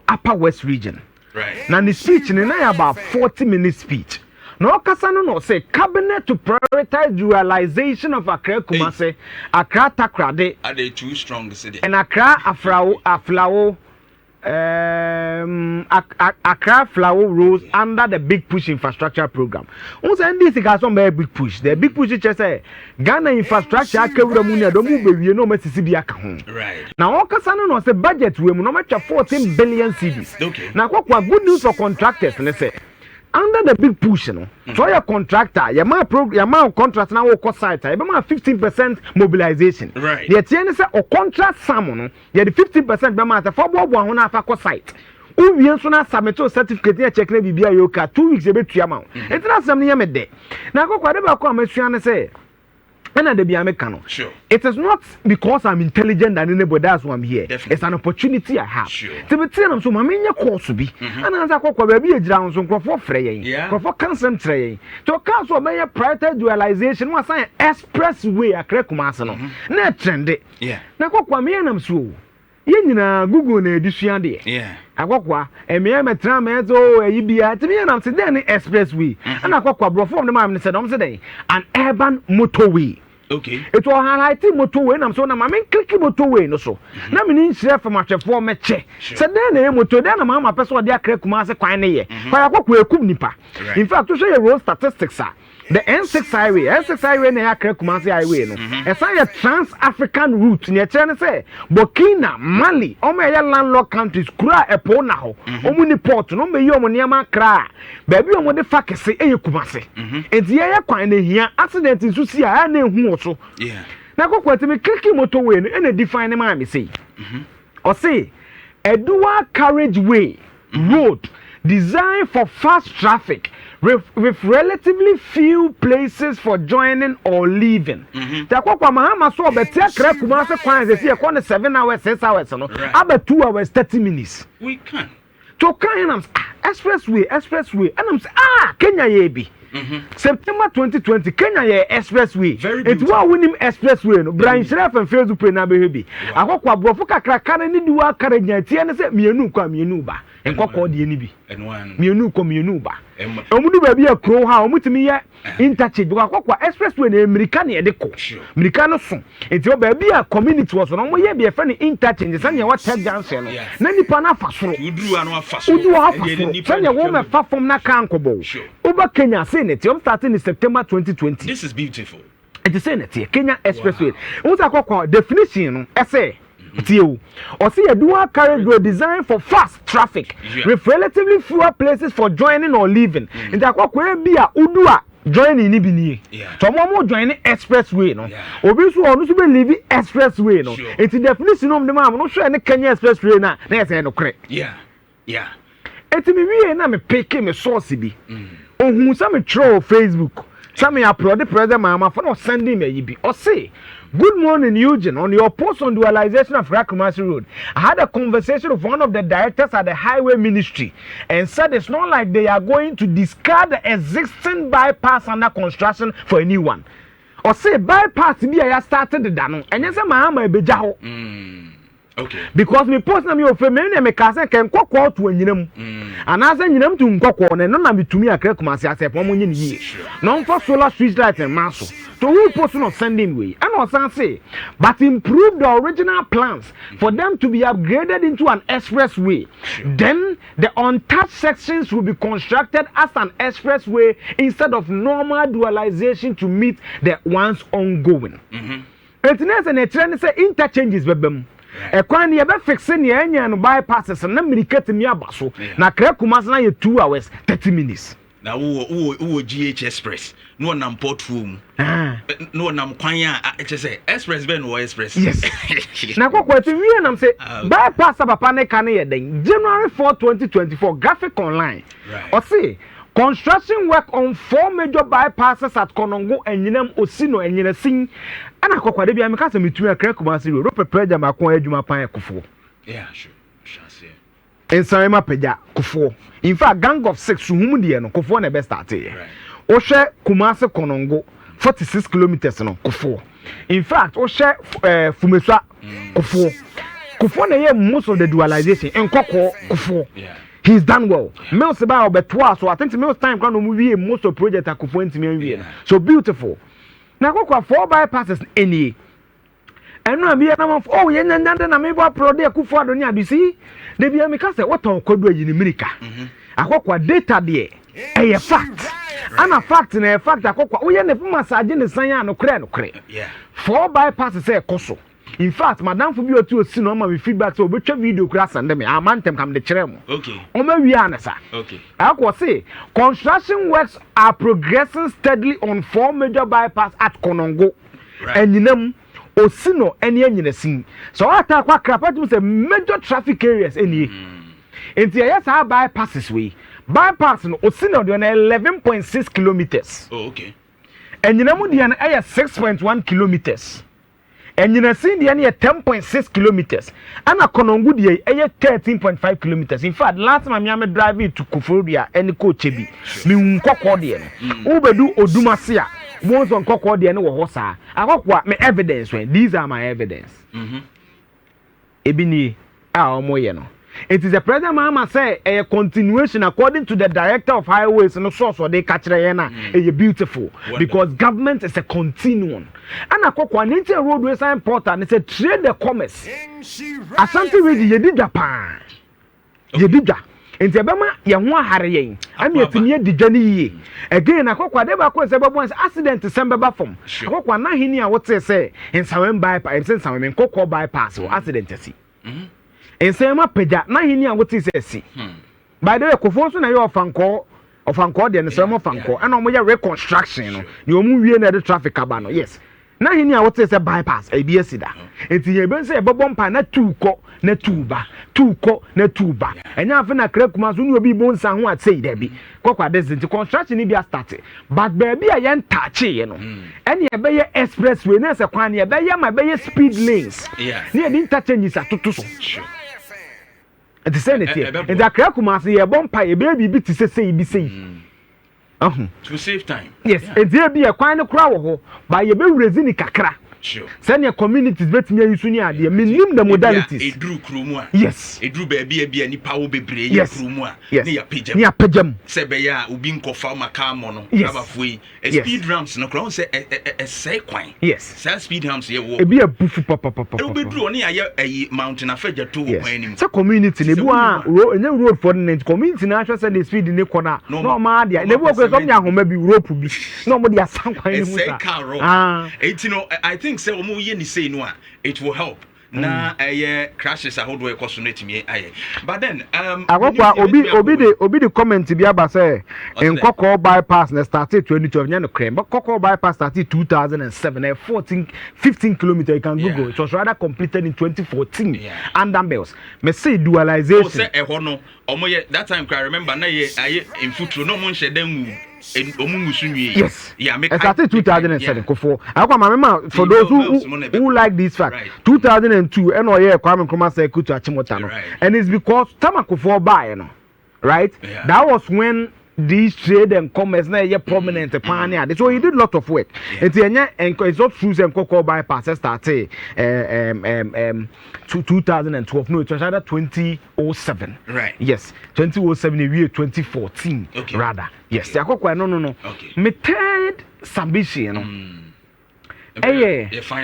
Upper West Region. Na ne speech no na yɛ about 40 minute speech. Na ɔkasa no na ɔsɛ cabinet to prioritize the realization of Accra Kumase, Accra Takoradi Are they too strong city? and Accra Aflao Aflao Accra Aflao roads under the Big Push infrastructure program. Wọn sɛ NDC ka sɔn bɛyɛ Big Push. The Big Push kyerɛ sɛ Ghana infrastructure akawura mu ni ɛdɔm mu bɛwie na wɔn asisi bi aka ho. Na ɔkasa no na ɔsɛ budget wɔ mu na ɔmɛtwa 14 billion cedis. Na akɔkɔ, good news for contractors ne sɛ under the Big Push no, so ɔyɛ contractor, yɛma pro, yɛma contract na wɔkɔ site a, yɛbɛma 15% mobilization. Deɛ tie ne sɛ ɔ contract sum no, yɛde 15% bɛma sɛ fa boaboa ho na afa kɔ site. Wowie nso na submit o certificate ne check na biribi a yɛ okay, 2 weeks yɛbɛtua ma wo. Nti na asɛm no yɛ me dɛ. Na akɔkɔ ade baako a masua ne sɛ ɛna de bia meka no, it is not because I'm intelligent than anybody, that's why I'm here. It's an opportunity I have. Nti mi tie nam so maame nye course bi ɛna nsa akɔkɔ baabi yɛ gyina nso, nkurɔfoɔ frɛ yɛn, nkurɔfoɔ ka nsɛm kyerɛ yɛn. Nti ɔka so ɔbɛyɛ prioritize dualization na wasan express way Accra Kumase no na ɛtrɛnde. Na akɔkɔ ameyɛ nam so o, yɛn nyinaa Google na edi sua deɛ. Akɔkɔa mmea mɛtena mɛ sɛ o ɛyi bia nti mi yɛ nam sɛ dɛn ne express way? Ɛna akɔkɔ aborɔfo wɔn ne maa mi sɛ dɔm sɛ dɛn an urban motorway. Etu ɔhighlight motorway nam so na maame nclick motorway no so na mi ni nhyerɛ fam ahwɛfoɔ mɛkyɛ sɛ dɛn na ɛyɛ motor, dɛn na maa ma pɛ sɛ ɔde Accra Kumase kwan ne yɛ kwan. Akɔkɔ ekum nipa. In fact, wohwɛ yɛ road statistics a, the N6 highway, N6 highway na ɛyɛ Accra Kumasi highway no, ɛsan yɛ Trans African route. Nea ɛkyerɛ ne sɛ Burkina, Mali, ɔmo ɛyɛ landlocked countries kura a ɛpo na hɔ, ɔmo ni port no, ɔmo bɛyi ɔmo nneɛma Accra a, baabi a ɔmo de fa kɛse ɛyɛ Kumasi. Nti yɛyɛ kwan na ehia accident nso si a, ɛyɛ na ehu wɔ so. Na kɔkɔ ɛtumi click motorway no, ɛna define ne maa mi sei, ɔse a dual carriage way road designed for fast traffic with relatively few places for joining or leaving. Tí akɔkɔ Mahama so ɔbɛte Accra Kumase kwan sɛ si ɛkɔ ne 7 hours, 6 hours no aba 2 hours 30 minutes. We can. To kan yɛn nam sɛ, ah, expressway, expressway, ɛnam sɛ, ah, Kenya yɛ bi. September 2020 Kenya yɛ expressway. Very Eti wo a wonim expressway no, bra Nhyerɛ FM Facebook page na abɛhwɛ bi. Akɔkɔ aborɔfo kakraka no ne di wa akara gyina tie ne sɛ mmienu kɔ a mmienu ba, nkɔkɔɔ deɛ ni bi. Ɛno ano. Mmienu kɔ, mmienu ba. Ɛma- Ɔmo du baabi a kuro ha, ɔmo tumi yɛ interchange because akɔkɔ expressway na mmirika na yɛde kɔ. Mmirika no so, nti wɔ baabi a community wɔ so no, ɔmo yɛ bi yɛfrɛ no interchange, sɛnea ɛwɔ Tech Junction no, na nipa no afa soro. Woduru ano afa so. Wodi wɔ afa Ɛdeɛ soro nipa sɛnea na wɔn twam. mɛfa fam na kaa nkɔbɔ. Woba Kenya sei ne teɛ, ɔmo start in September 2020. This is beautiful. Ɛte sɛ ne teɛ Kenya expressway. Wɔn sɛ akɔkɔ definition no ɛsɛ tie o, ɔsi yɛ dual carriage road designed for fast traffic with relatively fewer places for joining or leaving. Nti akɔkɔ ebi a udu a joining ni bi nie. Tɔ ɔmo join expressway no, obi nso ɔno nso bɛ leave expressway no. Nti definition no ɔmo de maa mo no, hwɛ ne Kenya expressway na na yɛ sɛ ɛnokorɛ. Eti mi wie na mi pick mi source bi, ohun sɛ mi twerɛ wɔ Facebook sɛ mi applaud President Mahama fɔ, na ɔsending mi ayi bi, ɔse, "Good morning Eugene, on your post on dualization of Accra Kumasi road, I had a conversation with one of the directors at the highway ministry and said it's not like they are going to discard the existing bypass under construction for a new one." Ɔse bypass bi a yɛ start deda no, ɛnyɛ sɛ Mahama ebegya hɔ. Because me post na mi ofe me na me ka sɛ kɛ nkɔkɔɔ to anyinam anaasɛ nyinam to nkɔkɔɔ na ɛno na metumi Accra Kumase asɛ pɔn mo nye ne yie na ɔmfa solar street light mma so to who post no sending wei. Ɛna ɔsan se but improve the original plans for them to be upgraded into an expressway. Then the untouched sections will be constructed as an expressway instead of normal dualization to meet the ones ongoing. Eti ne sɛ n'ekyirɛ ne sɛ interchanges bɛbɛ mu, ɛkwan no yɛbɛ fix nea ɛnyɛ no bypasses na mmirika tumi aba so. Na Accra Kumase na yɛ 2 hours 30 minutes. Na wowɔ GH Express na wɔnam pɔtuo mu. Ah. Na wɔnam kwan a ɛkyɛ sɛ express bɛn na wɔ express. Yes, na kɔkɔ ɛti wie nam sɛ Ah, okay. bypass a papa ne ka ne yɛ dɛn, January 4, 2024, Graphic Online. Ɔse construction work on four major bypasses at Konongo, Enyinam, Osino, Enyinasin. Ɛna kɔkɔ ade bi a meka sɛ metumi Accra Kumase road wopɛpɛ agya maako adwuma pan ɛkofoɔ. Yeah, sure. Hyɛ aseɛ. Nsan ma pagya Kofoɔ. In fact, Gang of Six suhum deɛ no, Kofoɔ na ɛbɛ start yɛ. Wohwɛ Kumase Konongo 46 kilometres no, Kofoɔ. In fact, wohwɛ Fumesua, Kofoɔ. Kufuor na ɛyɛ most of the dualization Nkɔkɔɔ Kufuor. He's done well. Mills ba a ɔbɛtoa so. I think Mills time kora na ɔmo wie most of project a Kufuor ntumi anwie no. So beautiful. Na akɔkɔ four bypasses nie. Ɛno a meyɛ na oh yɛn nyanya de na mebɔ applaud Akufo Addo ne ade si. De bia meka sɛ wotɔn kwadu ayi ne mirika. Akɔkɔ data deɛ ɛyɛ fact. Ana fact na ɛyɛ fact. Akɔkɔ woyɛ ne massage ne san a nokorɛ nokorɛ. Four bypasses sɛ ɛkɔ so. In fact, madamfo bi otu osi na ɔma me feedback sɛ obetwa video kura send me ama ntɛm kam de kyerɛ mo. Ɔma wie a ne sa. Akɔ se construction works are progressing steadily on four major bypass at Konongo. Anyinam, Osino ɛne Anyinasin. So ɔata akɔ Accra pɛtum sɛ major traffic areas ɛnie. Nti ɛyɛ saa bypasses wei. Bypass no, Osino deɛ no 11.6 kilometres. Anyinam deɛ no ɛyɛ 6.1 kilometres. Anyinasin deɛ no yɛ 10.6 kilometres. Ɛna Konongo deɛ ɛyɛ 13.5 kilometres. In fact, last time mi drive to Koforidua ɛne kɔ Kyebi, mi Nkɔkɔɔ deɛ no, wobɛdu Odumase a, wɔn nso Nkɔkɔɔ deɛ no wɔ hɔ saa. Akɔkɔ a me evidence wɛn, these are my evidence. Ebi nie a wɔn yɛ no. It is the President Mahama sɛ ɛyɛ continuation according to the Director of Highways no source ɔde ka kyerɛ yɛn na ɛyɛ beautiful. Wonderful. Because government is a continuum. Ɛna kɔkɔ ne nkyɛn roadway sign portal ne sɛ trade the commerce. Ashanti Region yɛdi dwa paa, yɛdi dwa, nti ɛbɛma yɛn ho ahare yɛn ɛna yɛtumi adi dwa no yie again. Akɔkɔ ade baako sɛ ɛbɛbɔ sɛ accident sɛm bɛba fam. Akɔkɔ anahini a wote sɛ Nsawam bypass, ɛsɛ Nsawam Nkɔkɔ bypass wɔ accident asi. Nsɛm apagya n'ahini a wote sɛ asi. By the way, Kofoɔ nso na ɛyɛ Ɔfankɔɔ deɛ no sɛ ɔmo Ɔfankɔɔ ɛna ɔmo yɛ reconstruction no nea ɔmo wie na ɛde traffic aba no. Yes, n'ahini a wote sɛ bypass ebi asi da. Nti yɛn bɛ sɛ yɛbɛbɔ mpa na tuu kɔ na tuu ba, tuu kɔ na tuu ba. Ɛnyɛ afe na kra kuma so ne obi bɔ nsa ho ate yi dɛbi kɔkɔ ade nti construction ni bi astart, but baabi a yɛn taakye yɛ no ɛne yɛbɛyɛ expressway na ɛsɛ kwan ne yɛbɛyɛ ma ɛbɛyɛ speed lanes ne yɛde interchanges atoto so. Nti sɛ ne teɛ. Nti Akra Kumase yɛbɔ mpa yɛbɛyɛ biribi te sɛ sɛyi bi sɛyi ɔho. To save time. Yes, nti ebi yɛ kwan no kora wɔ hɔ ba yɛbɛwurezi ni kakra sɛnea communities bɛtumi ayi so ne adeɛ menim the modalities. Eduru kurom a. Eduru baabi a bi a nipa wo bebree yɛ kurom a. Ne yɛ pagya. Ne apagya mu. Sɛ ɛbɛyɛ a obi nkɔfa ma kaa mɔ no. Abafoɔ yi. Speed ramps no koraa sɛ ɛsɛe kwan. Saa speed ramps yɛ wɔ. Ebi yɛ bufu papapapa. Ɛwobɛduru ɔne ayɛ ɛyi mountain afɛgya to wɔ kwan anim. Sɛ community na ebi wa road enye road for ne community na ahwɛ sɛ de speed ne kɔ na ɔmo adeɛ na ebi wɔ kɔ sɛ ɔmo de ahoma bi, rope bi, na ɔmo de asan kwan ne mu sa. Ɛsɛe car road. Eti no, I think sɛ ɔmo yɛ ne sei no a, it will help na ɛyɛ crashes ahodoɔ ɛkɔ so no etumi ayɛ, but then. Akɔkɔ obi de comment bi aba sɛ Nkɔkɔɔ bypass na started 2012. Nyɛ no korɛ. Nkɔkɔɔ bypass started 2007, ɛyɛ 14 15 kilometre. You can google. It was rather completed in 2014 under Mills. Mɛ say dualization. O sɛ ɛhɔ no ɔmo yɛ that time kora, remember, na yɛ ayɛ mfuturo na ɔmo nhyɛ dɛ ngu ɔmo ngu so nwie. Yes, yeah, started 2007 Kofoɔ akɔ maame ma. For those who like this fact, 2002 ɛna ɔyɛ Kwame Nkrumah Circle to Achimota no, and it's because tama Kofoɔ baayɛ no, right? That was when this trade and commerce na ɛyɛ prominent paa ne ade, so he did lot of work. Nti ɛnyɛ nkɔ, it's not true sɛ Nkɔkɔ bypass started 2012. No, it was either 2007. Yes, 2007, ewie 2014. Rather, yes, akɔkɔ no. Me third submission no ɛyɛ yɛ fine.